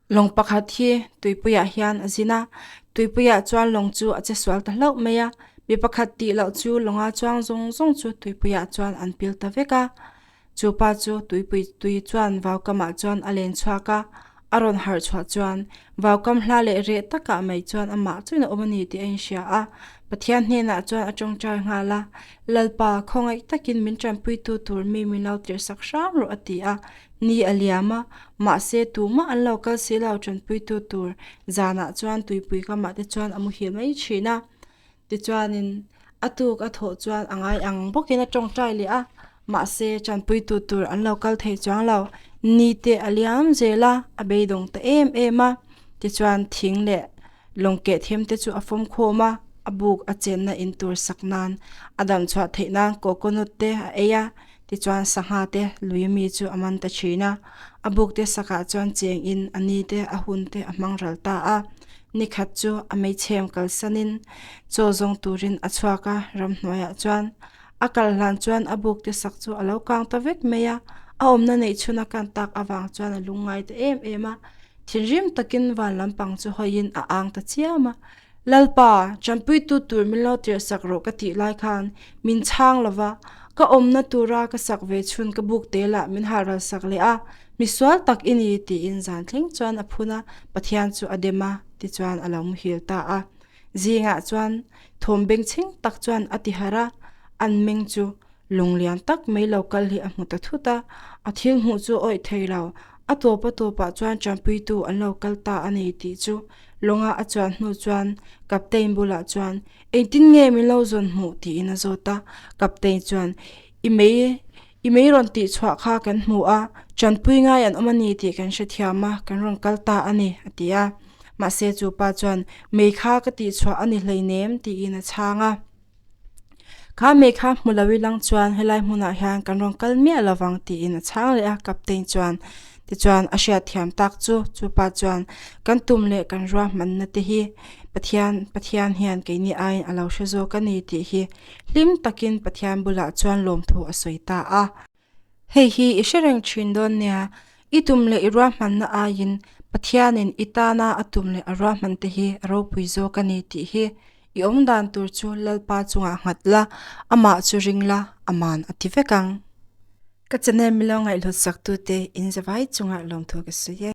Lawng pakhat hi tuipuiah hian a zin a tuipuiah chuan lawng chu a che sual ta hlauh mai a mi pakhat tih loh chu lawnga chuang zawng zawng chu tuipuiah chuan an pil ta vek a chu pa chu tuipui tui chuan vau kamah chuan a len chhuak a a rawn harh chhuah chuan vau kam hla leh reh takah mai chuan amah chuan a awm a ni tih a inhria a Pathian hnenah chuan a tawngtai nghal a Lalpa khawngaih takin min tanpuitu tur mi min lo tirh sak hram rawh a ti a. Ni a liam a, mahse tumah an lo kal si lo tanpuitu tur zanah chuan tuipui kamah te chuan a muhil mai thin a. Tichuanin a tuk a thawh chuan a ngai ang bawkin a tawngtai leh a, mahse tanpuitu tur an lo kal thei chuang lo. Ni te a liam zel a, a beidawng ta em em a. Tichuan thing leh lawng keh them te chu a fawm khawm a, a buk a chenna in tur sak nan a dam chhuah theih nan coconut te a ei a. Tichuan sangha te lui mi chu a man ta thin a, a buk te sakah chuan cheng in a ni te a hun te a hmang ral ta a. Nikhat chu a meichhem kalsanin chaw zawng turin a chhuak a, ramhnuaiah chuan a kal hlan chuan a buk te sak chu a lo kang ta vek mai a, a awmna neih chhun a kan tak avang chuan a lungngai ta em em a, thinrim takin van lampang chu hawiin a ang ta chiam a. Lalpa, tanpuitu tur min lo tirh sak rawh ka tih lai khan min chhang lo va, ka awmna tura ka sak ve chhun ka buk te lah min hah ral sak leh a, misual tak i ni tiin zan thleng chuan a phun a, Pathian chu a dem a, tichuan a lo muhil ta a. Zingah chuan thawm bengchheng tak chuan a ti harh a, an meng chu lung lian tak mai lo kal hi a hmu ta thut a, a thil hmuh chu a awih thei lo, a tawp a tawpah chuan tanpuitu an lo kal ta a ni tih chu Lawnga a chuan hnu chuan Captain bulah chuan, Engtin nge min lo zawn hmuh? tiin a zawt a. Captain chuan, I mei, i mei rawn tih chhuah kha kan hmu a, tanpui ngai an awm a ni tih kan hrethiam a, kan rawn kal ta a ni, a ti a. Mahse chu pa chuan, Mei kha ka tih chhuah a ni hleinem, tiin a chhang a. Kha mei kha hmu lo ilang chuan helai hmunah hian kan rawn kal miah lo vang tiin a chhang leh a captain chuan tichuan a hriatthiam tak chu chupa chuan kan tum leh kan ruahmanna te hi Pathian Pathian hian keini aiin a lo hre zawk a ni tih hi hlim takin Pathian bulah chuan lawmthu a sawi ta a. Hei hi i hre reng thin dawn nia, i tum leh i ruahmanna aiin Pathianin i tana a tum leh a ruahman te hi a ropui zawk a ni tih hi i awm dan tur chu Lalpa chungah nghat la, amah chu ring la, aman a ti vek ang. Ka channel milo ngaihhlut sak tute in zavai chungah lawmthu ka sawi e.